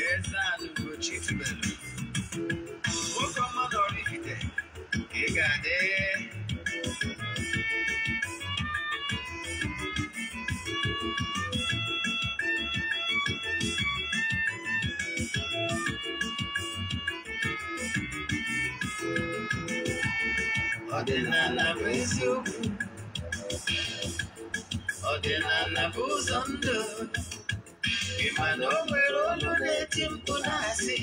Eze-Ana Ugochi tubelu, nwoke ọma na Oraifite, ị ga-adị. Ọdịnala bụ eziokwu, ọdịnala bụ ụzọ ndụ. Ị ma na o nwere olu na-eti mkpu na-asị,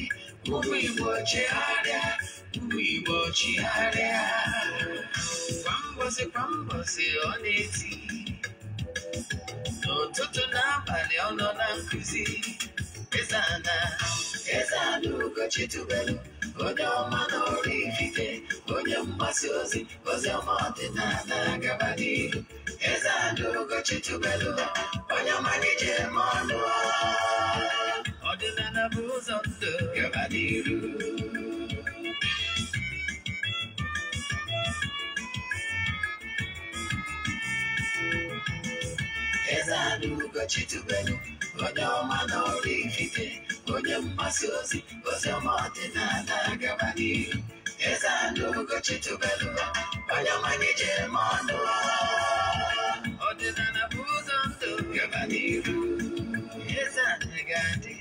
ụmụ Igbo chigharịa, ụmụ Igbo chigharịa. Kwa mbọsị kwa mbọsị ọ na-eti, n'ụtụtụ n'abalị ọ nọ na nkụzi. Eze-Ana, Eze-Ana Ugochi tubelu, onye ọma na Oraifite, onye mgbasa ozi, ozi ọma ọdịnala gaba n'ihu. Eze-Ana Ugochi tubelu, onye ọma anyị ji eme ọnụ. Ọdịnala bụ ụzọ ndụ gaba n'ihu. Eze-Ana Ugochi tubelu, onye ọma na Oraifite, onye mgbasa ozi, ozi ọma ọdịnala gaba n'ihu. Eze-Ana Ugochi tubelu, onye ọma anyị ji eme ọnụ. Ọdịnala bụ ụzọ ndụ gaba n'ihu. Eze-Ana ga-adị,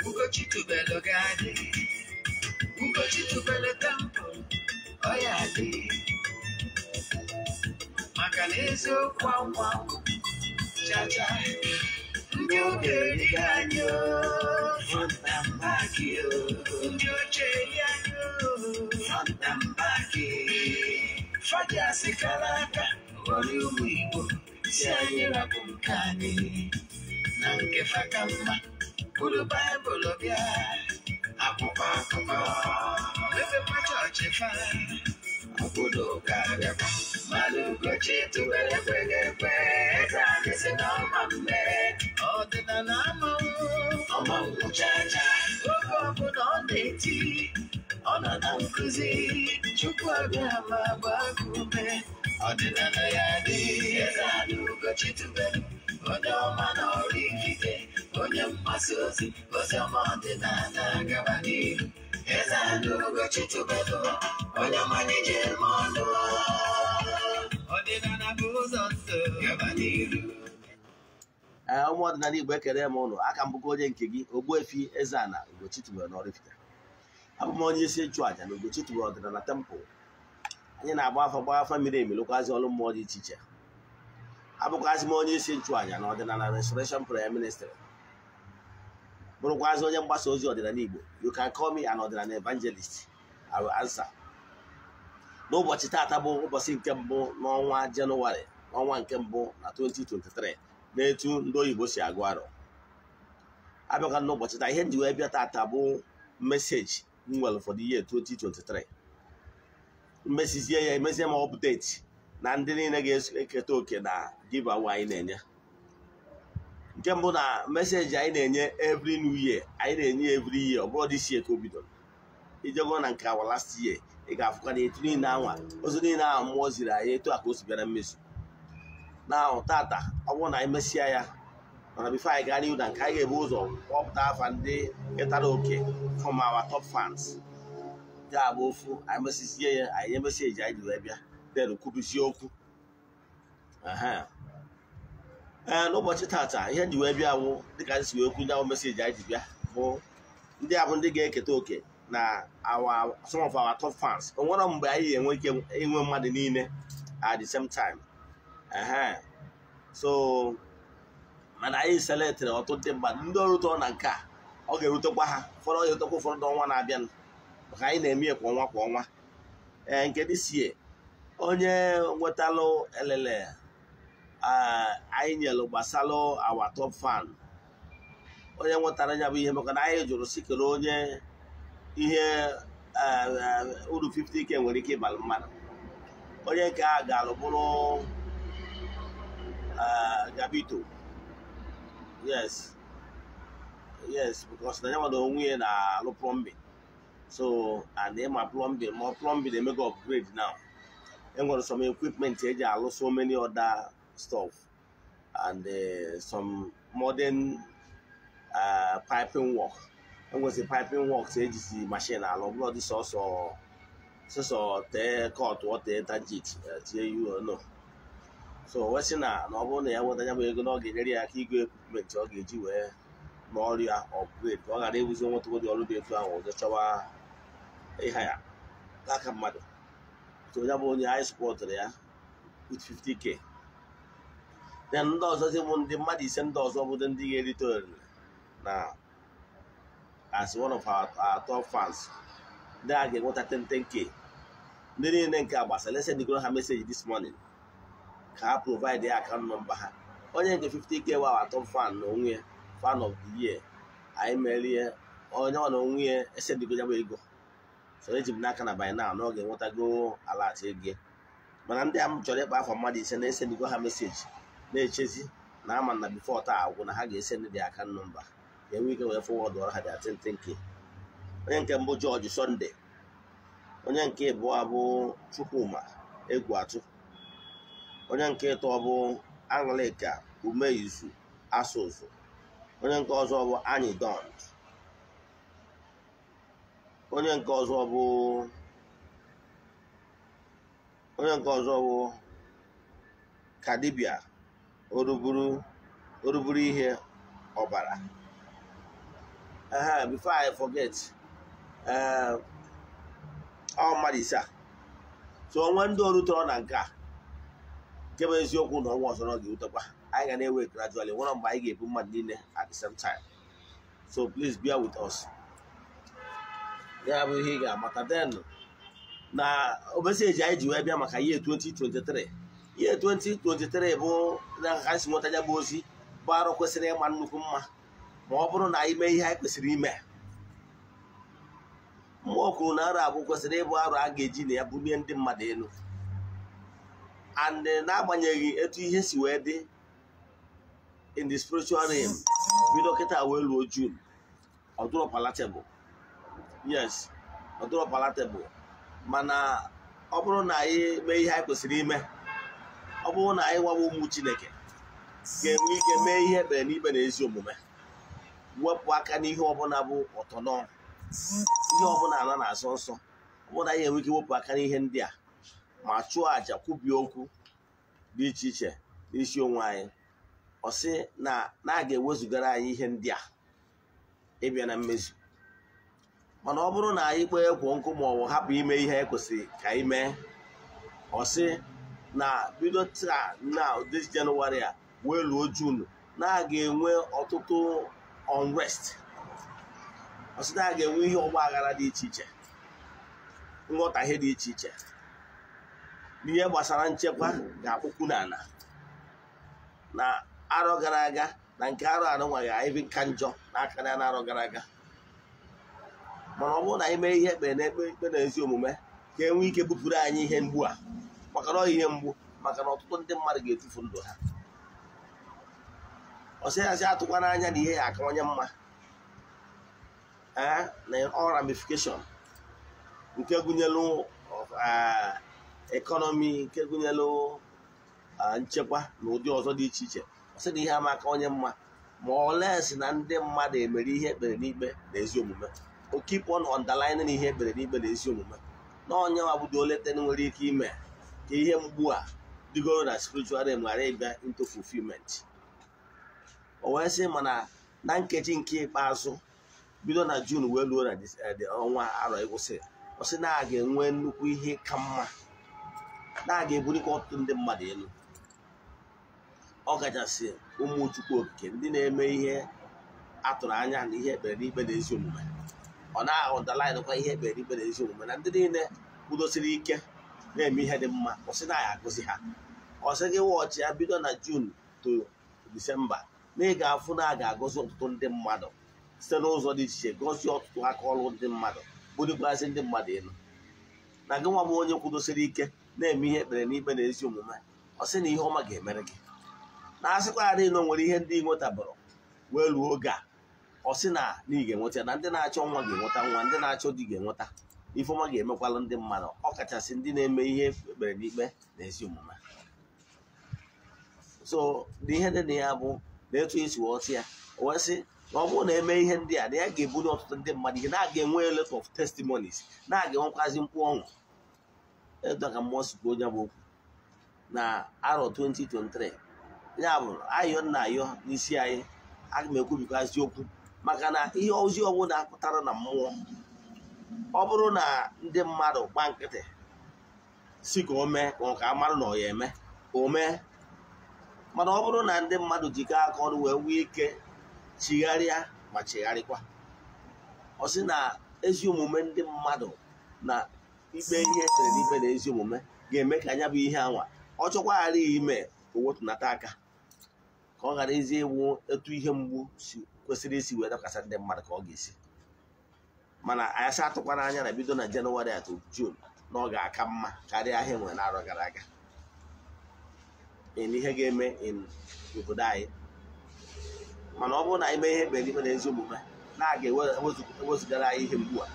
Ugochi tubelu ga-adị, Ugochi tubelu temple, ọ ya adị. Maka na eziokwu anwụ anwụ chacha, ndị oge erighị anyị o, front and back o, ndị oche eri anyị o, front and back. Faji asị kara aka ghọrọ ụmụ Igbo, si anyị rapụ nke anyị na nke fa ka mma. Buru Baịbụl bịa, akwụkwọ akụkọ, mepekwa chọọchị fa, obodo ga-abịakwa. Mmadụ Ugochi tubelu ekweghị ekwe, eze anyị si na ọma mme. Ọdịnala amanwụ, ọmanwụ chacha, oge ọbụla ọ na-eti, ọ nọ na nkụzi. Chukwu abịa ma gbaa gị ume, ọdịnala ya dị. Eze-Ana Ugochi tubelu, onye ọma na Oraifite, onye mgbasa ozi, ozi ọma ọdịnala gaba n'ihu. Eze-Ana Ugochi tubelu, onye ọma anyị ji eme ọnụ. Ọdịnala bụ ụzọ ndụ gaba n'ihu. Ee, ụmụ ọdịnala Igbo, ekele m ụnụ. Aka m bụkwa onye nke gị, Ogbuefi Eze-Ana Ugochi tubelu na Oraifite. Abụ m onye isi nchụàjà na Ugochi tubelu ọdịnala temple. Anyị na-agba afa, gbaa afa miri emi, lụkwazị ọrụ mmụọ dị iche iche. Abụkwazị m onye isi nchụàjà na ọdịnala Restoration Prayer Ministry, bụrụkwazị onye mgbasa ozi ọdịnala Igbo. You can call me an ọdịnala evangelist, I will answer. N'ụbọchị taata bụ ụbọchị nke mbụ n'ọnwa Jenụwarị, ọnwa nke mbụ na 2023 n'etu ndị oyibo si agụ arọ. Abịakwa n'ụbọchị taa, ihe m ji wee bịa taata bụ message m nwere for the year 2023. Mmesizie ya, emezie m update na ndị niile ga-eketa oke na giveaway anyị na-enye. Nke mbụ na message anyị na-enye every new year, anyị na-enye every year, ọ bụrụ this year ka o bidoro. Ijego na nke our last year, ị ga-afụkwa na etu niile anwa ozi niile ahụ mmụọ ziri anyị, etu a ka o si bịa na mmezu. Na tata, ọ bụrụ na anyị mesịa ya, mana before anyị gaa n'ihu na nke anyị ga-ebu ụzọ kpọpụta afa ndị ketara oke from our top fans. Ya bụ ofu, anyị mesizie ya, anyị nye message anyị ji wee bịa, then kwubizie okwu. Ee, n'ụbọchị tata, ihe ji wee bịa wụ dịka anyị si wee kwu, ndị message anyị ji bịa bụ ndị a bụ ndị ga-eketa oke na our some of our top fans. O nwere mgbe anyị ga-enwe ike inwe mmadụ niile at the same time. So mana anyị selectịrị ọtụtụ ndị mmadụ, ndị ọrụ tọrọ na nke a, ọ ga-erutekwa ha ụfọdụ, ọ ga-erutekwa ụfọdụ n'ọnwa na-abịa, maka anyị na-eme ya kwa ọnwa kwa ọnwa. Ee, nke this year, onye nwetalụ elele anyị nyelụ gbasalụ our top fan, onye nwetara ya bụ ihe, maka na anyị jụrụ si kere onye ihe uru 50k nwere ike ịbalụ mmadụ, onye nke a ga-alụ bụrụ Gabito. Yes, because na ya nwere onwe ya na-alụ plumbing, so and ịma plumbing, ma plumbing emego upgrade now, enwere some equipment eji alụ so many other stuff. and some modern piping work. Enwezi piping work ejisi machine alụ ọbụla dị sọsọ tee kọtụ tee tajit tie you no. So wee sị na ọ bụrụ na ya nweta ya bụ ego na ọ ga-enyere ya aka igo equipment ọ ga-eji wee n'ọrụ ya upgrade ka ọ ghara ịbụzi nwetagodi ọrụ dị etu ahụ ọzọ chọwa ịha ya n'aka mmadụ. So ya bụ onye anyị sọpọtụrụ ya with 50k. Then ndị ọzọzi bụ ndị mmadụ ise ndị ọzọ bụ ndị ga-erite oriri na as one of our top fans, ndị a ga-enweta 10k. Ndị niile nke a gbasara esendigoro ha message this morning ka ha provide ya account number ha. Onye nke 50k wa our top fan na onwe ya, fan of the year anyị merie onye ọ na onwe ya esendigo ya bụ ego. So eji m n'aka na by now na ọ ga-enwetago alert ego. Mana ndị a m chọrọ ịkpa afọ mmadụ ise na-esendigo ha message na-echezi na ama na before taa agwụ na ha ga-esend dị account number ka enwe ike wee forward ọrụ ha dị 10k. Onye nke mbụ George Sunday, onye nke abụọ bụ Chukwuma Egwuatu, onye nke ịtọ bụ Anglika Umeizu Asụsụ, onye nke ọzọ bụ Anyi Don, onye nke ọzọ bụ Kadibia Oruburu ihe ọbara. Before I forget, ọ mmadụ ise a. So onwe ndị ọrụ tọrọ na nke a nke bụ eziokwu na ọnwa ọzọ na ọ ga-ewutekwa anyị ga na-ewe gradually nwere mgbe anyị ga-ebu mmadụ niile at the same time. So please bear with us. Ya bụ ihe ị ga-amata. Then na meseji anyị ji wee bịa maka year 2023. Year 2023 bụ na ka si nweta ya bụ ozi bụ arụ kwesịrị ịma nnukwu mma ma ọ bụrụ na anyị mee ihe anyị kwesịrị ime. Mmụọ kwuru na arụ abụ kwesịrị ịbụ arụ a ga-eji na ya bulie ndị mmadụ elu. And n'agbanyeghị etu ihe si wee dị in the spiritual realm, bido kịta wee luo June, ọ dụrọ palatable. Yes, ọ dụrọ palatable. Mana ọ bụrụ na anyị mee ihe anyị kwesịrị ime, ọ bụrụ na anyị wawa ụmụ Chineke ga-enwe ike mee ihe ekpere n'ikpe na ezi omume, wepụ aka n'ihe ọbụla bụ ọtọnọ, ihe ọbụla ala na-asọ nsọ, ọ bụrụ na anyị enwe ike wepụ aka n'ihe ndị a ma chụọ àjà kwubie okwu dị iche iche n'isi onwe anyị, ọ sị na a ga-ewezugara anyị ihe ndị a ịbịa na mmezu. Mana ọ bụrụ na anyị kpee ekwo nkụ ma ọ bụ hapụ ime ihe e kwesịrị ka anyị mee, ọ sị na bido taa na this January a wee luo June na a ga-enwe ọtụtụ unrest. Ọ sị na a ga-enwe ihe ọgba aghara dị iche iche, nghọtahie dị iche iche n'ihe gbasara nchekwa ga-akpụkwu n'ala na arọ gara aga na nke arọ anụnwa ga-ebi nka njọ n'aka na arọ gara aga. Mana ọ bụrụ na anyị mee ihe ekpere na ekpe ikpe na ezi omume ka e nwee ike bupụrụ anyị ihe mgbu a, maka na ọ ihe mgbu, maka na ọtụtụ ndị mmadụ ga-etufu ndụ ha. Ọ sị ya sị atụkwana anya na ihe ya akawanye mma na all ramification nke gụnyelu ekọnọmi, nke gụnyelu nchekwa na ụdị ọzọ dị iche iche. Ọ sị na ihe ama akawanye mma ma ọ lesi na ndị mmadụ emere ihe ekpere n'ikpe na ezi omume. O keep on underlining ihe ekpere n'ikpe na ezi omume na onye nwa olete nwere ike ime ka ihe mgbu a dịgoro na spiritual realm ghara ịbịa into fulfillment. O wee sị mana na nkeji nke ikpeazụ bido na June wee luo na ọnwa arọ ịkwụsị, ọ sị na a ga-enwe nnukwu ihe ka mma, na a ga-ebulikwa ọtụtụ ndị mmadụ elu, ọ kachasị ụmụ Chukwu okike ndị na-eme ihe atụrụ anya na ihe ekpere n'ikpe na ezi omume. Ọ na-underline kwa ihe ekpere n'ikpe na ezi omume na ndị niile kwudosiri ike na-eme ihe dị mma, ọ sị na ya agụzi ha. Ọ sị gị wọchị ya bido na June to December na ị ga-afụ na a ga-agọzi ọtụtụ ndị mmadụ site n'ụzọ dị iche iche, gọzie ọtụtụ aka ọrụ ndị mmadụ, bulikwazị ndị mmadụ elu. Na gị nwa bụ onye kwudosiri ike na-eme ihe ekpere n'ikpe na ezi omume, ọ sị na ihe ọma ga-emere gị. Na asịkwa ya niile nwere ihe ndị ị nwetabụrụ wee luo oge a, ọ sị na ị ga-enweta, na ndị na-achọ nwa ga-enweta nwa, ndị na-achọ di ga-enweta, ife ọma ga-emekwalụ ndị mmadụ, ọ kachasị ndị na-eme ihe ekpere n'ikpe na ezi omume. So ihe dị na ya bụ na etu esi ghọta ya, o wee sị na ọ bụrụ na eme ihe ndị a na ya ga-ebunye ọtụtụ ndị mmadụ ihe, na-aga enwe a lot of testimonies, na-aga enwekwazi mkpu ọṅụ. Etu a ka mmụọ si kwuo onye bụ okwu na arọ 2023. Ya bụ ayọ nna ayọ n'isi anyị, aga m ekwubikwazi okwu maka na ihe ozi ọbụla pụtara na mmụọ, ọ bụrụ na ndị mmadụ gba nkịtị si ka o mee ka ọ ka amarụ na ọ ya eme o mee, mana ọ bụrụ na ndị mmadụ jikọọ aka ọnụ wee nwee ike chigharịa ma chigharịkwa, ọ sị na ezi omume ndị mmadụ na ikpe ihe esere n'ikpe na ezi omume ga-eme ka anya bụ ihe anwa ọ chọkwaghara ya ime o wetunata aka, ka ọ ghara ezi ewu etu ihe mgbu si kwesịrị isi wee dakwasị ndị mmadụ ka ọ ga-esi. Mana anyị sị atụkwana anya na bido na Jenụwarị atụ Jun na ọ ga-aka mma karịa ahịa enwere n'arọ gara aga in ihe ga-eme in obodo anyị. Mana ọ bụrụ na anyị mee ihe ekpere ikpe na ezi omume, na a ga-ewezugara anyị ihe mgbu a.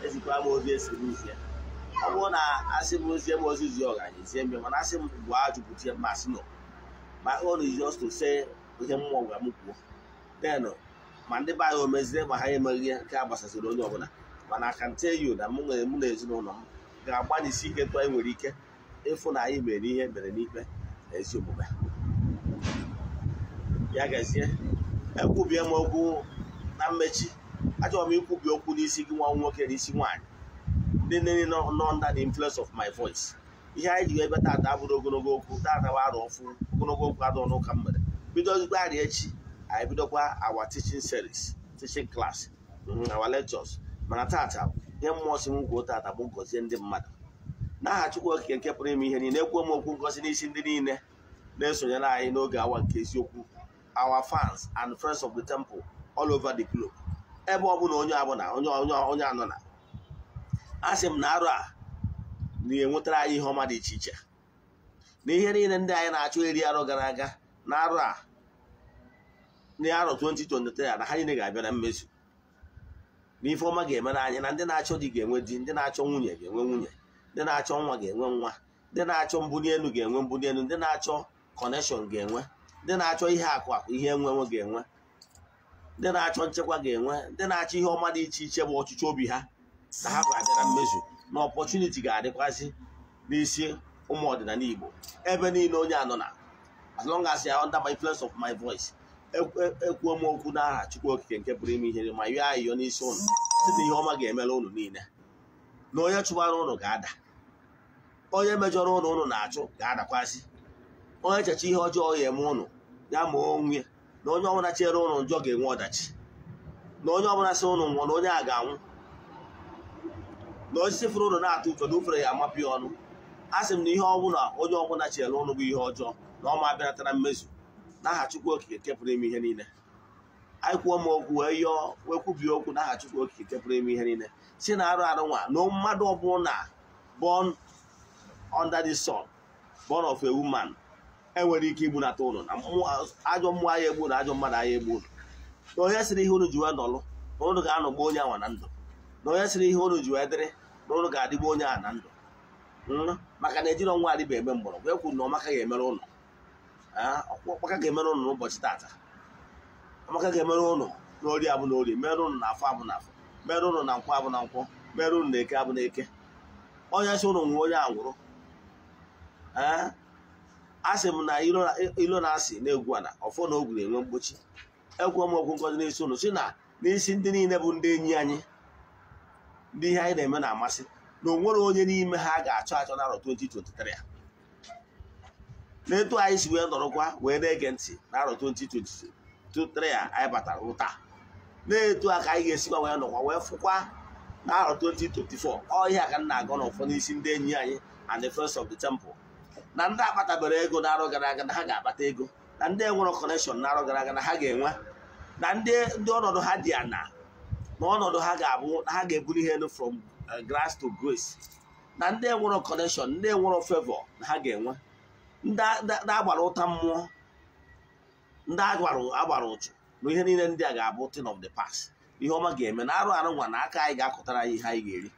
Ezikwa m ozi esiri m zie, ọ bụrụ na asị m ozie m ozi zie ọ ga-anyị zie m, mana asị m gbuo ajụpụtie m asị no. My own is just to say ihe mmụọ gwara m kwuo, then ma ndị be anyị o mezie ma ha emeghị ya, nke a gbasasịrị onye ọbụla. Mana I can tell you na mụ nwere mụ na ezinụlọ m ga-agbalịsi ike tụ anyị nwere ike ịfụ na anyị mere ihe mere n'ikpe na ezi omume. Ya gazie, ekwubie m okwu na mmechi. Achọrọ m ikwubi okwu n'isi gị nwa nwoke na isi nwaanyị, ndị niile nọ under the influence of my voice. Ihe anyị ji wee bịa tata abụrụ ogologo okwu, tata bụ arọ ọfụ, ogologo okwu adọ n'ụka mgbede. Bidozikwa arịa echi, anyị bidokwa our teaching series, teaching class, our lectures. Mana tata ihe mmụọ si m kwuo tata bụ ngọzie ndị mmadụ. N'aha Chukwu Okike nke pụrụ ime ihe niile, ekwuo m okwu ngozi n'isi ndị niile na-esonyere anyị n'oge awa nke eziokwu, our fans and friends of the temple all over the globe. Ebe ọ bụla onye abụla onye onye onye anọ na asị m na arụ a na-enwetara anyị ihe ọma dị iche iche, na ihe niile ndị anyị na-achọ eri arọ gara aga na arụ a na arọ 2023 a na ha niile ga-abịa na mmezu, na ife ọma ga-emere anyị, na ndị na-achọ di ga-enwe di, ndị na-achọ nwunye ga-enwe nwunye, ndị na-achọ nwa ga-enwe nwa, ndị na-achọ mbuli elu ga-enwe mbuli elu, ndị na-achọ connection ga-enwe, ndị na-achọ ihe akụ akụ ihe enwenwe ga-enwe, ndị na-achọ nchekwa ga-enwe, ndị na-achọ ihe ọma dị iche iche bụ ọchịchọ obi ha na ha ga-abịa na mmezu, na opportunity ga-adịkwazị n'isi ụmụ ọdịnala Igbo ebe niile onye anọ na. As long as you are under my influence of my voice, ekwuo m okwu n'aha Chukwu Okike nke pụrụ ime ihe, ma yọọ ayịyọ n'isi ụnụ site na ihe ọma ga-emere ụnụ niile, na onye chụbara ụnụ ga-ada, onye mejọrọ ụnụ ụnụ na-achụ ga-adakwasị, onye cheche ihe ọjọọ ya eme ụnụ ya ma onwe, na onye ọbụla chere ụnụ njọ ga-enwe ọdachi, na onye ọbụla sị ụnụ nwụọ na onye a ga-anwụ, na osisi fụrụ ụnụ na-atụ ụtọ na ufere ya amapụ ya ọnụ. A sị m na ihe ọbụla onye ọbụla chere ụnụ bụ ihe ọjọọ na ọma abịanatara mmezu n'aha Chukwu Okike nke pụrụ ime ihe niile. Anyị kwuo m okwu wee yọọ wee kwubie okwu n'aha Chukwu Okike nke pụrụ ime ihe niile, si na arụ arụ nwa na mmadụ ọbụla born under the sun, born of a woman, enwere ike igbunata ụnụ na ajọ mmụọ anyị egbu na ajọ mmadụ anyị egbu ụnụ, na onye sịrị ihe ụnụ ji wee nọlụ na ụnụ ga-anọgbu onye anwa na ndụ, na onye sịrị ihe ụnụ ji wee dịrị na ụnụ ga-adịgbu onye a na ndụ. Maka na ejiri ọnwa adịba eme mgbọrọgwụ, ekwu na ọmaka ga-emere ụnụ, ọmaka ga-emere ụnụ n'ụbọchị tata, ọmaka ga-emere ụnụ n'ori abụ na ori, mere ụnụ na afọ abụ na afọ, mere ụnụ na nkwọ abụ na nkwọ, mere ụnụ na eke abụ na eke. Onye sị ụnụ nwụọ onye a nwụrụ. A sị m na ilo na-asị na-egwu ana ọfọ na ogwu na-enwe mgbochi. Ekwuo m okwu ngozi n'isi ụnụ si na n'isi ndị niile bụ ndị enyi anyị, ndị ihe anyị na-eme na-amasị, na o nwere onye n'ime ha ga-achọ achọ n'arọ 2023 a. N'etu anyị si wee nọrọkwa wee na-ege ntị n'arọ 2023 a anyị batara ụta, na-etu a ka anyị ga-esikwa wee nọkwa wee fụkwa n'arọ 2024. Ọ ihe a ka m na-agọ n'ụfọ n'isi ndị enyi anyị and the friends of the temple, na ndị akpatabere ego n'arọ gara aga na ha ga-akpata ego, na ndị enwere connection n'arọ gara aga na ha ga-enwe, na ndị ọnọdụ ha dị ana na ọnọdụ ha ga-abụ na ha ga-ebuli ihe elu from grass to grace, na ndị enwere connection, ndị enwere favor na ha ga-enwe, ndị agbara ụta mmụọ, ndị agbara ụchụ, na ihe niile ndị a ga-abụ thing of the past. Ihe ọma ga-eme na arụ arụ nwa na aka anyị ga-akụtara anyị ihe anyị ga-eri,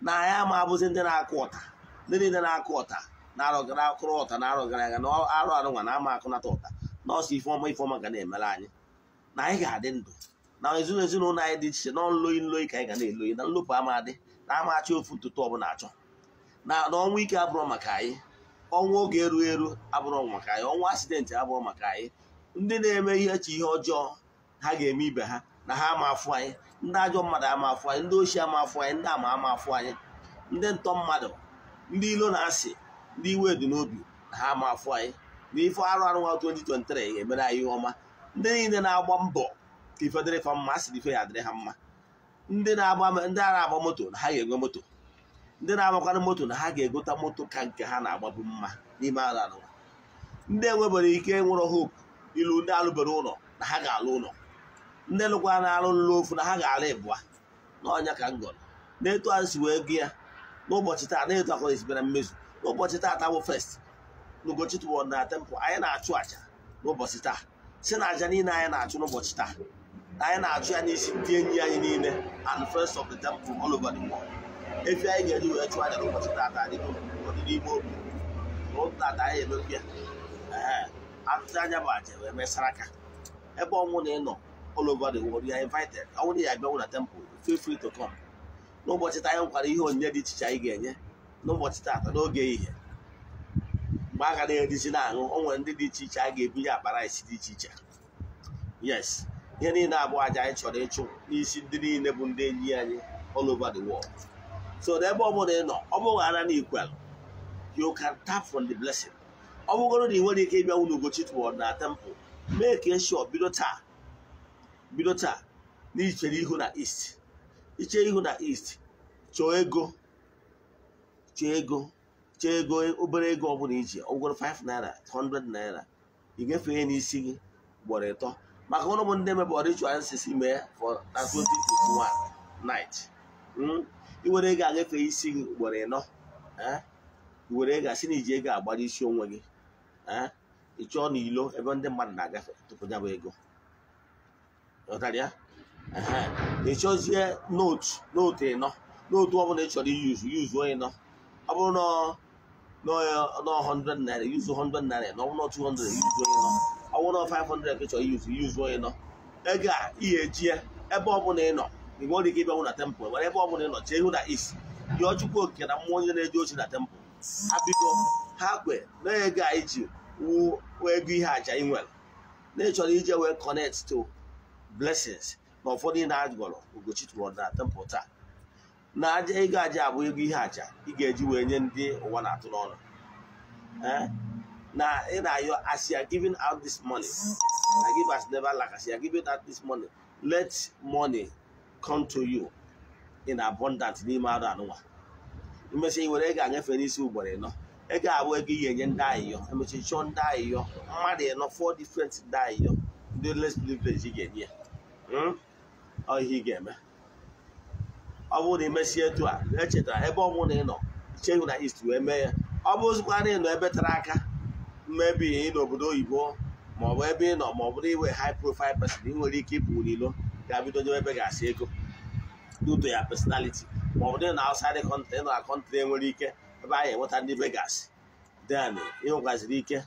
na anyị ama abụzi ndị na-akụ ọta, ndị niile na-akụ ọta Na-arọ gara akụrụ ụta na arọ gara aga na arụ arụ nwa na ama akụnata ụta nọọsụ ifeọma ifeọma ga na-emere anyị na anyị ga-adị ndụ na ezinụlọ anyị dị iche na nloyi nloyi ka anyị ga na-eloyi na nlopụ ama adị na ama achọ ofu ntụtụ ọbụla achọ na ọnwụ ike abụrụ maka anyị, ọnwụ oge eru eru abụrụ maka anyị, ọnwụ asidentị abụrụ maka anyị. Ndị na-eme ihe chi ihe ọjọọ ha ga-eme ibe ha na ha ama afụ anyị, ndị ajọ mmadụ ama afụ anyị, ndị oshi ama afụ anyị, ndị ama ama afụ anyị, ndị ntọ mmadụ, ndị ilo na-asị, ndị iwe dị n'obi na ha ama afụ anyị. Na ife arụ arụ nwa 2023 ga-emere anyị ihe ọma. Ndị niile na-agba mbọ ka ife dịrị fa mma, asị ife ya adịrị ha mma. Ndị na-agba ndị ara agba moto na ha ga-enwe moto, ndị na-agbakwana moto na ha ga-egota moto ka nke ha na-agbabu mma n'ime arụ arụ. Ndị enwebere ike nwere hope ilu, ndị alụbere ụlọ na ha ga-alụ ụlọ, ndị lụkwa na-alụ nlụ ofu na ha ga-alụ ịbụa. N'ọnya ka m gọrọ na-etu anyị si wee gị ya n'ụbọchị taa, na-etu akọrọ esi bịara mmezu n'ụbọchị taa taa bụ first n'Ugochi tubelu na temple. Anyị na-achụ àjà n'ụbọchị taa, si na àjà niile anyị na-achụ n'ụbọchị taa, anyị na-achụ ya n'isi ndị enyi anyị niile and first of the temple all over the world. Efi anyị ga-eji wee chụọ àjà n'ụbọchị taa taa dịka ọdị n'ime obi n'ụtụtụ taa anyị emekwu ya. Ee, atụtụ anya bụ àjà wee mesara aka ebe ọnwụ na ịnọ all over the world, you are invited. Ọnwụ na ya abịanwụ na temple, feel free to come. N'ụbọchị taa anyị nwekwara ihe onyinye dị iche iche anyị ga-enye n'ụbọchị taata n'oge ehihie mgbe a ga na-erizi na-aṅụ. O nwere ndị dị iche iche a ga-ebunye akpa rice dị iche iche. Yes, ihe niile abụọ aja anyị chọrọ ịchụ n'isi ndị niile bụ ndị enyi anyị all over the world. So n'ebe ọ bụla ị nọ, ọ bụghị ara na ikwel, you can tap from the blessing. Ọ bụgoro na ị nwere ike ịbịanwu n'Ugochi tubelu na temple, mee ka eshọ bido taa, bido taa na ichere ihu na east, iche ihu na east, chọọ ego, chọọ ego, chọọ ego, obere ego ọbụla iji ọgwụgwọrọ 5 naira, 100 naira, ị gafee n'isi gị gbọrọ ịtọ maka ụnụ bụ ndị mebe ritual nsisi mee for na 2021 night. I were ego agafe isi gị ugboro ịnọ, i were ego asị na iji ego agbara isi onwe gị, ị chọọ n'ilo ebe ndị mmadụ na-agafe tupu ya bụ ego. Ghọtara ya? Ị chọzie nootu, nootu ịnọ, nootu ọbụla ị chọrọ iyuzu, yuzuo ịnọ. Ọ bụrụ na 100 naira, yuzu 100 naira. Na ọ bụrụ na 200, yuzuo ịnọ. Ọ bụrụ na 500 ka ị chọrọ iyuzu, yuzuo ịnọ. Ego a ihe eji ya ebe ọbụla ị nọ, ị nwere ike ịbịanwụ na temple, nwere ebe ọbụla ị nọ, chee ihu na east, yọọ Chukwu Okike na mmụọ onye na-eje ochi na temple ha bido ha kwe na ego a iji wuo ego ihe àjà ị nwere na ị chọrọ ije wee connect to blessings na ụfọdụ ị na-agọrọ Ugochi tubelu na temple taa. Na aja ego aja abụ ego ihe àjà ị ga-eji wee nye ndị ụwa na-atụ n'ọnụ. Na ị na-ayọ, as you are giving out this money, na give as never lack. As you are giving out this money, let money come to you in abundance n'ime arụ anụnwa. Imesịa i were ego anyefe n'isi ugboro ịnọ. Ego abụ ego ị ga-enye ndị ayịyọ. Emesịa chọọ ndị ayịyọ mmadụ ịnọ, four different ndị ayịyọ, ndị less privilege ị ga-enye ya. Ọ ihe ị ga-eme ọ bụrụ na imesie etu a, echetara ebe ọ bụla ị nọ, chee ihu na east wee mee ya. Ọ bụrụzikwa na ị nọ ebe tara aka, mmebi ị n'obodo oyibo ma ọ bụ ebe ị nọ, ma ọ bụrụ iwe high profile person, ị nwere ike ịpụ n'ilo ga-abido nye ebe ga-asị ego due to your personality, ma ọ bụ na outside the country, nọ na country enwere ike ebe anyị enweta ndị beggars, then ị nwekwaziri ike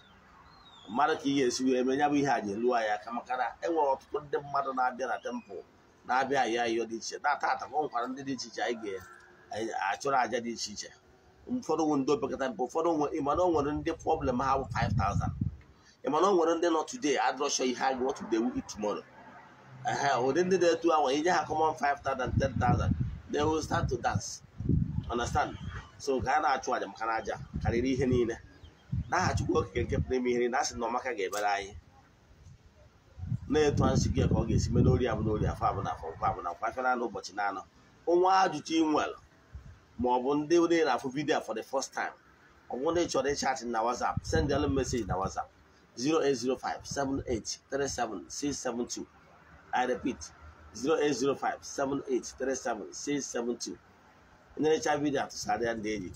mmadụ ka ị ga-esi wee mee ya bụ ihe a ji elu anyị aka, maka na e nwere ọtụtụ ndị mmadụ na-abịa na temple na-abịa ayọ ayọ dị iche na tata. Ọ nwekwara ndị dị iche iche anyị ga-achụrụ àjà dị iche iche. Ụfọdụ nwe ndị opekata mpe, ụfọdụ nwe ịmana o nwere ndị problem ha bụ 5000, ịmana o nwere ndị nọ today adrọshọ ihe ha what they will eat tomorrow. Ehe, ụdị ndị na-etu ahụ, inye ha common 5000, 10,000, they will start to dance, understand? So ka a na-achụ àjà maka na àjà karịrị ihe niile. N'aha Chukwu Okike nke pụrụ ime ihe niile, asị na ọmaka ga-ebere anyị na-etu ansị gị ka ọ ga-esi mee n'ori abụ n'ori, afọ abụ na afọ, nkwọ abụ na nkwọ, afịa na ụbọchị na anọ. Onwe ajụjụ ị nwere ma ọ bụ ndị ndị na-afụ video for the first time, ọ bụrụ na ị chọrọ ịchat na WhatsApp, send them message na WhatsApp 08057837672. I repeat, 08057837672. Nyerecha video atụsara ya ndị enyi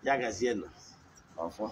ya. Gazie nọ ọfọ.